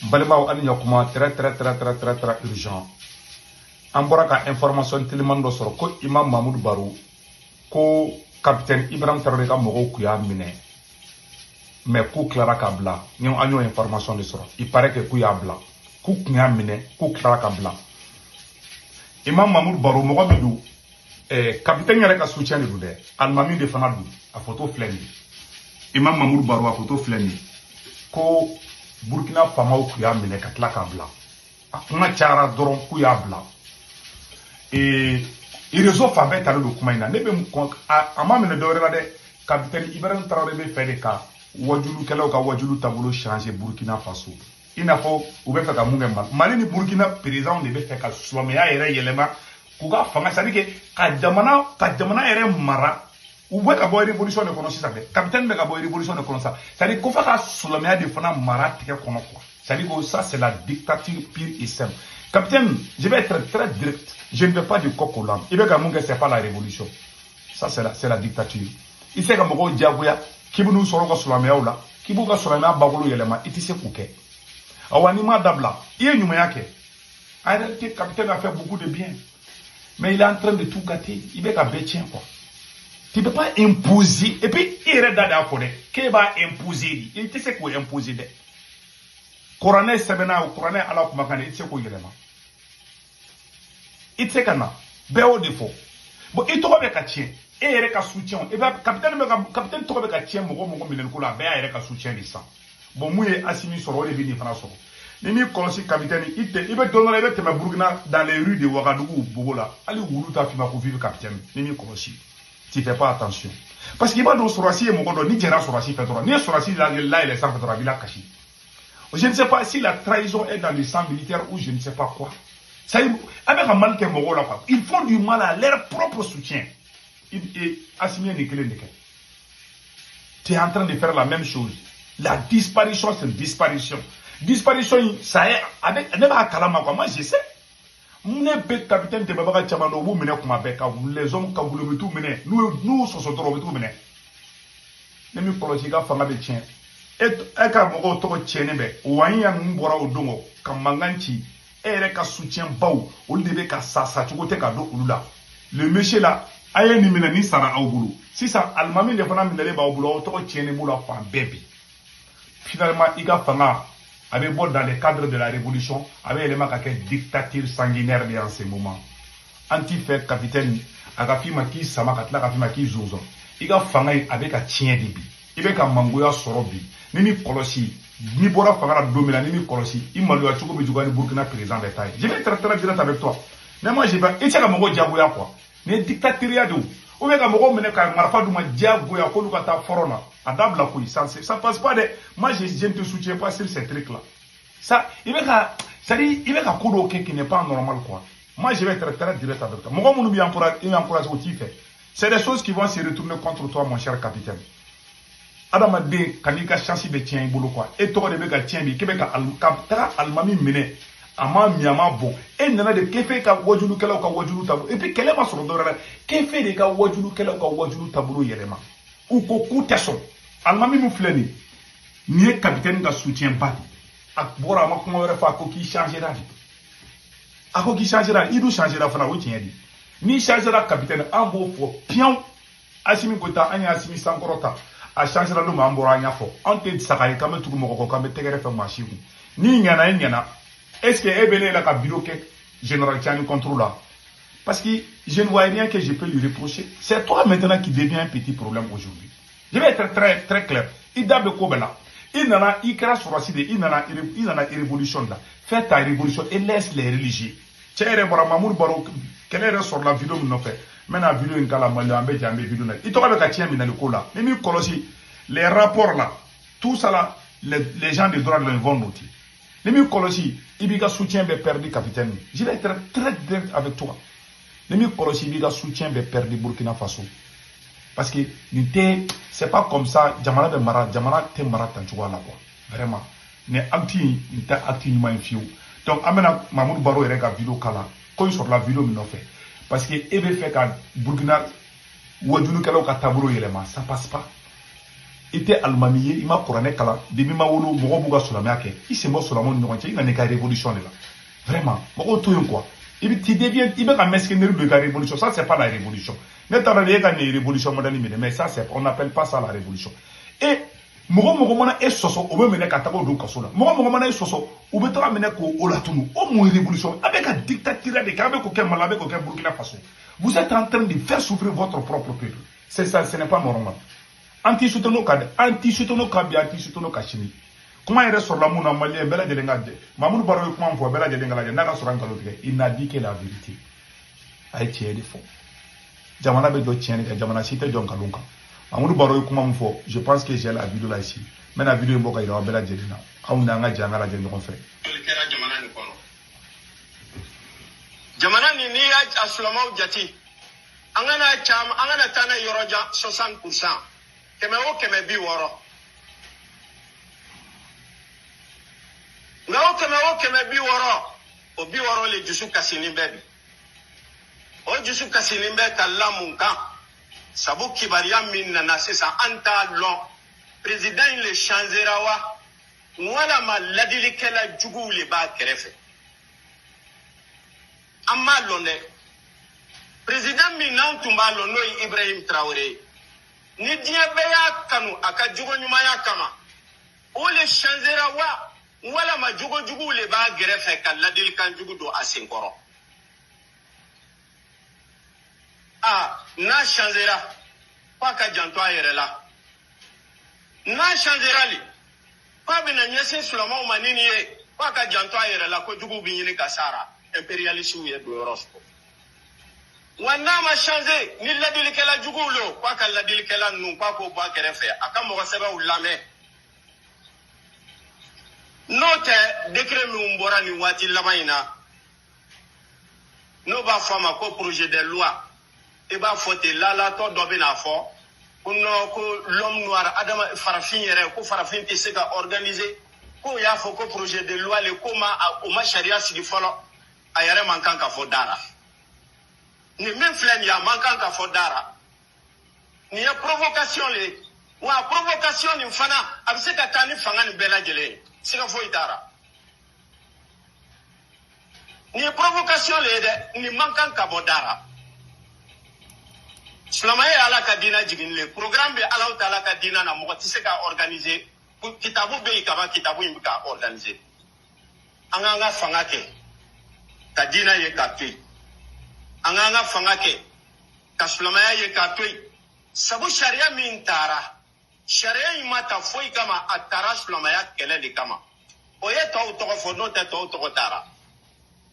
N balimaw, ani ɲakuma. Très très très très très très urgent. An bɔra ka information teliman dɔ sɔrɔ ko Imam Mahmoud Baro, ko capitaine Ibrahim Traoré ka mɔgɔw kun y'a minɛ, mais k'u tilara k'a bila. Ni an y'o information de sɔrɔ, il paraît que k'u y'a bila, k'u kun y'a minɛ, k'u tilara ka bila. Imam Mahmoud Baro, mɔgɔ min don, capitaine yɛrɛ ka soutien de don dɛ, alimami de fana don. A photo filɛ nin ye. Imam Mahmoud Baro, a photo filɛ nin ye. Ko Burkina faamaw kun y'a minɛ ka tila k'a bila. A kuma cayara dɔrɔn, k'u y'a bila. Réseau fan bɛɛ talen don kuma in na. Ne bɛ a ma minɛ dɔwɛrɛ la dɛ. Capitaine Ibrahim Traoré bɛ fɛ de ka wajulukɛlaw ka wajulu taabolo changer Burkina Faso, i n'a fɔ u bɛ fɛ ka mun kɛ Mali. Mali ni Burkina président de bɛ fɛ ka silamɛya yɛrɛ yɛlɛma k'u ka fanga, c'est à dire que ka jamana yɛrɛ mara. U bɛ ka bɔ révolution de kɔnɔ sisan dɛ. Capitaine bɛ ka bɔ révolution de kɔnɔ sisan, c'est à dire ko f'a ka silamɛya de fana mara tigɛ kɔnɔ quoi. C'est à dire que ça, c'est la dictature pure et simple. Capitaine, je vais être très direct, je ne vais pas du coq au l'âne. I bɛ ka mun kɛ, c'est pas la révolution, ça, c'est la dictature. I tɛ se ka mɔgɔw diyagoya k'i bɛ n'u sɔrɔ u ka silamɛyaw la, k'i b'u ka silamɛya bakolo yɛlɛma. I tɛ se k'o kɛ. Awa, n'i m'a dabila, i ye ɲumanya kɛ. En réalité, capitaine a fait beaucoup de bien, mais il est en train de tout gâter. I bɛ ka bɛɛ tiɲɛ quoi. Tu peux pas imposer. Et puis i yɛrɛ da de y'a fɔ dɛ k'e b'a imposer de. I tɛ se k'o imposer dɛ. Kuranɛ sɛbɛnna, kuranɛ Ala kumakan de, i tɛ se k'o yɛlɛma. I tɛ se ka na bɛɛ y'o de fɔ. Bon, i tɔgɔ bɛ ka tiɲɛ, e yɛrɛ ka soutien. E bɛ capitaine, bɛ ka capitaine tɔgɔ bɛ ka tiɲɛ. Mɔgɔ mɔgɔ minɛli ko la, a bɛɛ y'a yɛrɛ ka soutien de san. Bon, mun ye Assimi sɔrɔ, o de bɛ nin fana sɔrɔ. Ni m'i kɔlɔsi, capitaine, i tɛ i bɛ don dɔ la, i bɛ tɛmɛ Burukina, dans les rues de Ouagadougou, Bobo la, hali wulu t'a f'i ma ko vive capitaine. Ni m'i kɔlɔsi, tu fais pas attention, parce que i b'a dɔn sɔrɔdasi ye mɔgɔ dɔ, ni jɛra sɔrɔdasi fɛ dɔrɔn, n'i ye sɔrɔdasi layɛlɛ sanfɛ dɔrɔn, a b'i la kasi. Je ne sais pas si la trahison est dans le sang militaire ou je ne sais pas quoi. Ça, avec un mal kɛ mɔgɔw la quoi. Ils font du mal à leur propre soutien. Et Assimi ye nin kelen de kɛ. Tu es en train de faire la même chose. La disparition, c'est une disparition. Disparition, ça est, avec, ne b'a kalama quoi. Moi, je sais. Ne bɛ capitaine dɛmɛbaga caman dɔn, u b'u minɛ kuma bɛɛ, ka les hommes ka wuli, u bɛ t'u minɛ. N'u sɔsɔ dɔrɔn, u bɛ t'u minɛ. Ne min kɔlɔsi, i ka fanga bɛ tiɲɛ. E ka mɔgɔw tɔgɔ tiɲɛnen bɛ. Wanya ninnu bɔra o don kɔ ka mankan ci. E yɛrɛ ka soutien baw, olu de bɛ ka sa sacogo tɛ ka don olu la. Le monsieur là, a ye nin minɛ, nin sara aw bolo. Sisan alimami de fana minɛlen b'aw bolo, aw tɔgɔ tiɲɛnen b'u la fan bɛɛ bi. Finalement, i ka fanga a bɛ bɔ dans le cadre de la révolution, a bɛ yɛlɛma ka kɛ dictature sanguinaire de. En ce moment, an t'i fɛ, capitaine. A ka f'i ma k'i sama ka tila ka f'i ma k'i zonzɔn. I ka fanga in, a bɛ ka tiɲɛ de bi. I bɛ ka mangoya sɔrɔ bi. Ni m'i kɔlɔsi, n'i bɔra fanga la don min na, ni m'i kɔlɔsi, i maloya cogo bɛ juguya ni Burkina président bɛɛ ta ye. Je vais être très direct avec toi, mais moi, je vais, i tɛ se ka mɔgɔw diyagoya quoi. Nin ye dictature de ye. Ou bien ka mɔgɔw minɛ ka marifa d'u ma diyagoya k'olu ka taa front na. A dabila koyi, ça ça passe pas dɛ. Moi, je ne te soutiens pas sur ces trucs là. Ça, i bɛ ka, c'est à dire i bɛ ka ko dɔw kɛ qui n'est pas normal quoi. Moi, je vais être très direct avec toi. Mɔgɔ minnu b'i encouragé, i encouragé, o t'i fɛ. C'est des choses qui vont se retourner contre toi, mon cher capitaine. Adamaden ka n'i ka chance bɛ tiɲɛ i bolo quoi. E tɔgɔ de bɛ ka tiɲɛ bi, k'e bɛ ka taga alimami minɛ, a ma min, a ma bɔn. E nana de k'e ka wajulukɛlaw ka wajulu taabolo. Et puis kɛlɛ ma sɔrɔ dɔwɛrɛ la, k'e de ka wajulukɛlaw ka wajulu taabolo yɛlɛma. U ko k'u tɛ sɔn. Alimami min filɛ nin ye, nin ye capitaine ka soutien ba de. A bɔra, a ma kuma wɛrɛ fɔ, a ko k'i changera de. A ko k'i changera, i dun changera fana, o tiɲɛ de. N'i changera, capitaine, an b'o fɔ piyan. Assimi Goïta, an ye Assimi sankɔrɔ ta. A changera don min, an bɔra, an y'a fɔ. An tɛ saga ye k'an bɛ tugu mɔgɔ kɔ, k'an bɛ tɛgɛrɛ fɛ maa si kun. N'i ɲɛna, i ɲɛna. Est ce que e bɛ ne la ka vidéo kɛ général Tiani contre la? Parce que je ne vois rien que je peux lui reprocher. C'est toi maintenant qui devient un petit problème aujourd'hui. Je vais être très très clair. I da bɛ ko bɛɛ la. I nana, i kɛra sɔrɔdasi de, i nana révolution de la. Fais ta révolution et laisse les religieux. Cɛ yɛrɛ bɔra Mamour Baro, kɛlɛ yɛrɛ sɔrɔla vidéo min nɔfɛ, n bɛna vidéo in k'a la. Mali, an bɛ jɛ, an bɛ vidéo la. I tɔgɔ bɛ ka tiɲɛ minɛli ko la. Ni m'i kɔlɔsi, les rapports là, tout ça là, les gens de droit de l'homme vont noter. Ni m'i kɔlɔsi, i b'i ka soutien bɛɛ perdu, capitaine. Je vais être très direct avec toi. Ni m'i kɔlɔsi, i b'i ka soutien bɛɛ perdu Burkina Faso, parce que nin tɛ, c'est pas comme ça jamana bɛ mara. Jamana tɛ mara tan cogoya la quoi. Vraiment, nin acte in, nin tɛ acte ɲuman ye fiyewu. Donc an bɛna Mamour Baro yɛrɛ ka vidéo k'a la, ko in sɔrɔla vidéo min nɔfɛ, parce que e bɛ fɛ ka Burkina wajulukɛlaw ka taabolo yɛlɛma, ça passe pas. I tɛ alimami ye, i ma kuranɛ kalan, depuis ma wolo mɔgɔw b'u ka silamɛya kɛ, i sen bɔ silamɛw ni ɲɔgɔn cɛ, i nana i ka révolution de la. Vraiment, mɔgɔw to yen quoi. I bɛ tu deviens, i bɛ ka mercenaire don i ka révolution, ça c'est pas la révolution. Ne taara de e ka nin révolution modèle minɛ, mais ça c'est, on n'appelle pas ça la révolution. Et mɔgɔ mɔgɔ mana e sɔsɔ, o bɛ minɛ ka taga o don kaso la. Mɔgɔ mɔgɔ mana e sɔsɔ, u bɛ taga minɛ k'o latunu. O mun ye révolution? A bɛ ka dictature de kɛ, a bɛ k'o kɛ Mali, a bɛ k'o kɛ Burkina Faso. Vous êtes en train de faire souffrir votre propre peuple. C'est ça, ce n'est pas normal. An t'i soutenir o kan dɛ, an t'i soutenir o kan bi, an t'i soutenir o kan sini. Kuma yɛrɛ sɔrɔla mun na, maliyɛn bɛɛ lajɛlen ka jɛ. Mamudu Baro ye kuma min fɔ, bɛɛ lajɛlen ka lajɛ n'a ka sɔrɔ an nkalon tigɛ. Il n'a dit que la vérité. A ye tiɲɛ de fɔ. Jamana bɛ jɔ tiɲɛ de kan, jamana si tɛ jɔ nkalon kan. Mamudu Baro ye kuma min fɔ, je pense que j'ai la vidéo là ici. N bɛna vidéo in bɔ ka yira aw bɛɛ lajɛlen na. Aw ni an ka jɛ an ka lajɛ ɲɔgɔn fɛ. Kɛra jamana nin kɔnɔ, jamana nin, n'i y'a silamɛw jate, an kana caman, an kana taa n'a ye yɔrɔ jan, 60%, 100 o 100, 60. Nka o 100 o 100, 60, o 60 le dusu kasinin bɛ bi. O dusu kasinin bɛ ka la mun kan? Sabu kibaruya min nana sisan, an t'a lɔn, président in le changera wa, walama ladilikɛla juguw le b'a kɛrɛfɛ, an m'a lɔn dɛ. Président min n'an tun b'a lɔn, n'o ye Ibrahim Traoré ye, ni diɲɛ bɛɛ y'a kanu a ka jogo ɲumanya kama, o le changera wa, walama jogo juguw le b'a gɛrɛfɛ ka ladilikan jugu don a senkɔrɔ? Aa, n'a changera, k'a ka janto a yɛrɛ la. N'a changera le, k'a bɛna ɲɛsin silamɛw ma ni nin ye, k'a ka janto a yɛrɛ la, ko juguw bɛ ɲini ka sara impérialistes ye don yɔrɔ sɔrɔ. Wa n'a ma changer, ni ladilikɛla juguw lo, k'a ka ladilikɛla ninnu, k'a k'o bɔ a kɛrɛfɛ, a ka mɔgɔ sɛbɛw lamɛn. N'o tɛ, décret minnu bɔra nin waati laban in na, n'o b'a fɔ a ma ko projet de loi, i b'a fɔ ten, lalatɔ dɔ bɛna fɔ ko non, ko l'homme noir, adama farafin yɛrɛ, ko farafin tɛ se ka organiser, k'o y'a fɔ ko projet de loi le, ko ma o ma sariya sigi fɔlɔ, a yɛrɛ man kan ka fɔ da la. Nin min filɛ nin ye, a man kan ka fɔ da la. Nin ye provocation le ye, wa provocation nin fana, a bɛ se ka taa ni fanga nin bɛɛ lajɛlen ye, siga foyi t'a la. Nin ye provocation le ye dɛ, nin man kan ka bɔ da la. Silamɛya ye Ala ka diinɛ jiginni le, programme bɛ Alahu taala ka diinɛ na, mɔgɔ tɛ se ka organiser. Kitabu bɛ yen kaban, kitabu in bɛ ka organiser. An k'an ka fanga kɛ ka diinɛ ye k'a to yen, an k'an ka fanga kɛ ka silamɛya ye k'a to yen. Sabu sariya min taara, sariya in ma ta foyi kama, a taara silamɛya kɛlɛ de kama. O ye tɔw tɔgɔ fɔ, n'o tɛ tɔw tɔgɔ taara.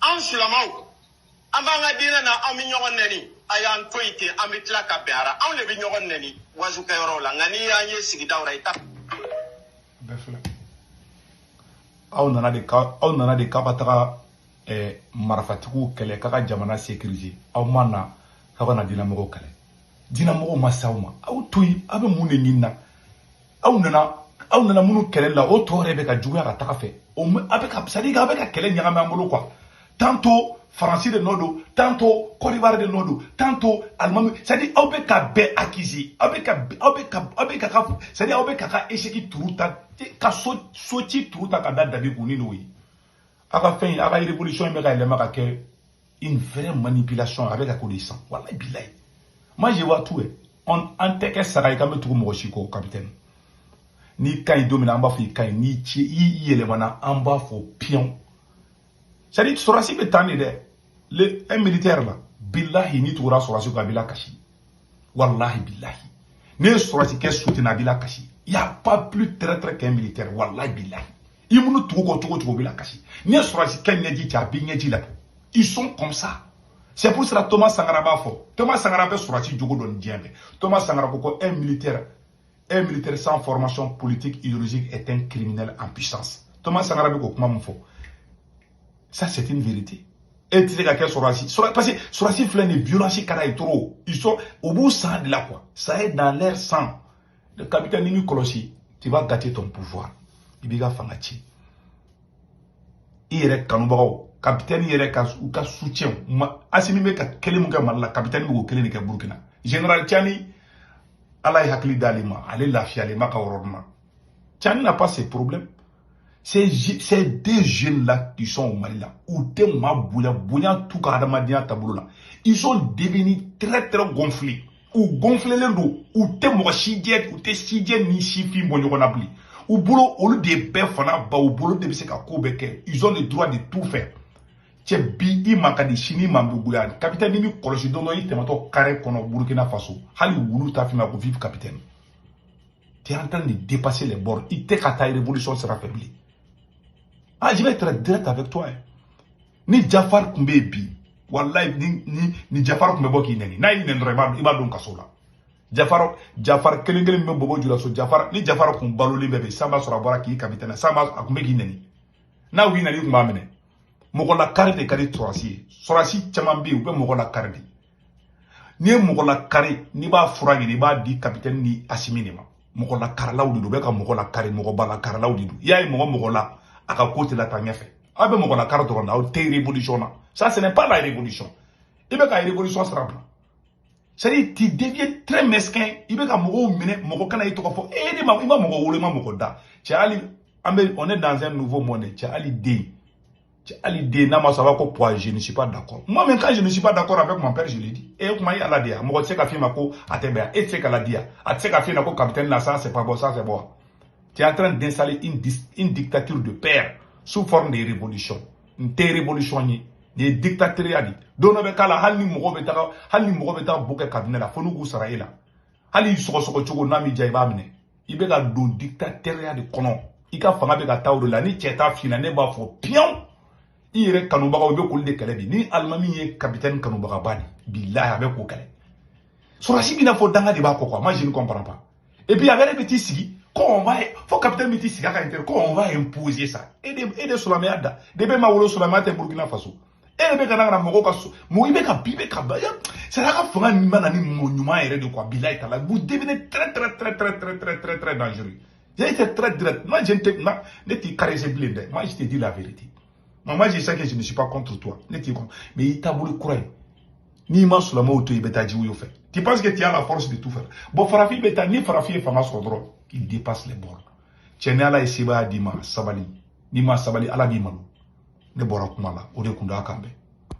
An silamɛw, an b'an ka diinɛ na, an bɛ ɲɔgɔn nɛni, a y'an to yen ten, an bɛ tila ka bɛn a la. Anw de bɛ ɲɔgɔn nɛni wazukɛyɔrɔw la, nka n'i y'an ye sigidaw la, i ta. Bɛɛ filɛ, aw nana de ka, aw nana de k'a ka taga marifatigiw kɛlɛ, k'a ka jamana sécuriser. Aw ma na k'aw ka na diinɛmɔgɔw kɛlɛ. Diinɛmɔgɔw ma s'aw ma, aw to yen. Aw bɛ mun de ɲini na? Aw nana minnu kɛlɛ la, o tɔ yɛrɛ bɛ ka juguya ka taga fɛ. O a bɛ ka, c'est à dire aw bɛ ka kɛlɛ ɲagami an bolo quoi. Tantôt Faransi de nɔ don, tantôt Côte d'Ivoire de nɔ don, tantôt Alimami, c'est à dire aw bɛ ka bɛɛ accuser. Aw bɛ ka c'est à dire aw bɛ ka échec turu ta, ka so so ci turu ta ka da dabi kun ni n'o ye. Aw ka fɛn, aw ka révolution in bɛ ka yɛlɛma ka kɛ une vraie manipulation, a bɛ ka k'o de sisan. Walayi bilayi, moi je vois tout. An tɛ kɛ saga ye k'an bɛ tugu mɔgɔ si kɔ. Capitaine, n'i ka ɲi don min na, an b'a fɔ i ka ɲi. N'i ci i yɛlɛmana, an b'a fɔ pion. C'est à dire sɔrɔdasi bɛ tan de dɛ. Le un militaire là, bilahi, n'i tugura sɔrɔdasi kɔ, a b'i lakasi. Wallahi bilahi, ne ye sɔrɔdasi kɛ soutenir, a b'i lakasi. Il y a pas plus traître qu'un militaire. Wallahi bilahi, i minnu tugu kɔ cogo cogo, o b'i lakasi. N'i ye sɔrɔdasi kɛ ɲɛji cɛ, a b'i ɲɛji labɔ. Ils sont comme ça. C'est pour cela Thomas Sankara b'a fɔ. Thomas Sankara bɛ sɔrɔdasi jogo dɔn ni diɲɛ bɛɛ. Thomas Sankara ko ko un militaire sans formation politique idéologique est un criminel en puissance. Thomas Sankara bɛ k'o kuma min fɔ, ça c'est une vérité. E tɛ se ka kɛ sɔrɔdasi, parce que sɔrɔdasi filɛ nin ye, violence ka d'a ye trop. Ils sont au bout sang de la quoi, ça est dans leur sang. Le capitaine, ni m'i kɔlɔsi, tu vas gâter ton pouvoir, i b'i ka fanga ci i yɛrɛ kanubagaw. Capitaine yɛrɛ ka u ka soutien ma, Asimi bɛ ka kelen mun kɛ Mali la, capitaine bɛ k'o kelen de kɛ Burukina. Général Tiani. Ala ye hakili d'ale ma, ale lafiyalen ma ka yɔrɔ na. Tiani n'a pas ces problèmes. Ces deux jeunes-là qui sont au Mali là, u tɛ maa bonya, bonya t'u ka adamadenya taabolo la. Ils sont devenus très très gonflés. U gonflélen don, u tɛ mɔgɔ si jɛ, u tɛ si jɛ ni sifin bɔ ɲɔgɔn na bilen. U bolo, olu de bɛɛ fana ba, u bolo de bɛ se ka ko bɛɛ kɛ. Ils ont le droit de tout faire. Cɛ, bi i ma ka di, sini ma bɛ goya. Capitaine, ni kɔlɔsi don dɔ i tɛmɛtɔ carré kɔnɔ Burkina Faso, hali wulu t'a f'i ma ko vive capitaine. Tu es en train de dépasser les bornes. I tɛ ka taa révolution sira fɛ bilen. Ah, je vais être direct avec toi, hein. Ni Jafar tun bɛ yen bi, walayi, ni Jafar tun bɛ bɔ k'i nɛni, n'a y'i nɛni dɔrɔn, i b'a don kaso la. Jafar, Jafar kelen kelen min bɛ bɔbɔ jula so, Jafar, ni Jafar kun balolen bɛ bi, san b'a sɔrɔ a bɔra k'i capitaine, san b'a a kun bɛ k'i nɛni. N'a k'i nɛni, i kun b'a minɛ. Mɔgɔ la kari de ka di sɔrɔsi ye. Sɔrɔsi caman bɛ yen, u bɛ mɔgɔ la kari de. N'i ye mɔgɔ la kari, n'i b'a fura ɲini, i b'a di capitaine ni Asimi de ma. Mɔgɔ la karilaw de don, u bɛ ka mɔgɔ la kari, mɔgɔ ba la karilaw de don. I y'a ye, mɔgɔ mɔgɔ la, a ka ko tɛ la taa ɲɛfɛ. Aw bɛ mɔgɔ la kari dɔrɔn de, aw tɛ révolution na. Ça, ce n'est pas la révolution. I bɛ ka révolution sira bila. C'est-à-dire, tu deviens très mesquin. I bɛ ka mɔgɔw minɛ, mɔgɔ kana i tɔgɔ fɔ. E de ma, i ma mɔgɔ wolo, i ma mɔgɔ da. Cɛ, hali an bɛ, on est dans un nouveau monde. Cɛ, hali den. Cɛ, hali den n'a ma sɔn, a b'a ko poids, je ne suis pas d'accord. Moi même, quand je ne suis pas d'accord avec mon père, je le dis. E kuma ye Ala de ye. Mɔgɔ tɛ se ka f'i ma ko a tɛ bɛn. E tɛ se ka la di yan. A tɛ se ka f'i ɲɛna ko capitaine là, ça c'est pas bon, ça c'est bon. Tu es en train d'installer une dictature de père sous forme de révolution. N tɛ révolution ye. Nin ye dictature de. Don dɔ bɛ k'a la, hali ni mɔgɔ bɛ taga, hali ni mɔgɔ bɛ taa bo kɛ cabinet la, fo n'u k'u sara e la. Hali sɔgɔsɔgɔ cogo n'a m'i diya, i b'a minɛ. I bɛ ka don dictature de kɔnɔ. I ka fanga bɛ ka taa o de la. Ni cɛ t'a f'i ɲɛna, ne b'a fɔ piyan. I yɛrɛ kanubagaw, i bɛ k'olu de kɛlɛ bi. Ni alimami ye capitaine kanubagaba de, bilahi, a bɛ k'o kɛlɛ. Sɔrɔsi bɛna fɔ danga de b'a kɔ quoi. Moi, je ne comprends pas. Et puis a yɛrɛ bɛ t'i sigi ko on va, fo capitaine bɛ t'i sigi a ka intérêt ko on va imposer ça. E de silamɛya da de bɛ ma wolo, silamɛya tɛ Burkina Faso. E de bɛ ka na ka na mɔgɔw ka so mɔgɔ, i bɛ ka bi, i bɛ ka ba, c'est à ka fanga ma na ni mɔgɔ ɲuman yɛrɛ de quoi. Bilahi tala, vous devenez très très très très très très très très dangereux. J'ai été très direct. Moi, je ne te ne t'i caresser bilen dɛ. Moi, je te dis la vérité. Moi, je sais que je ne suis pas contre toi. Ne t'i contre, mais i taabolo kura ye, n'i ma silamɛw to yen, i bɛ taa jiw fɛ. Tu penses que tu as la force de tout faire. Bon, farafin bɛ taa, ni farafin ye fanga sɔrɔ dɔrɔn, il dépasse les bornes. Cɛ, ni Ala ye sebaaya d'i ma, sabali. N'i ma sabali, Ala b'i malo. Ne bɔra kuma la, o de kun don. A kan bɛn.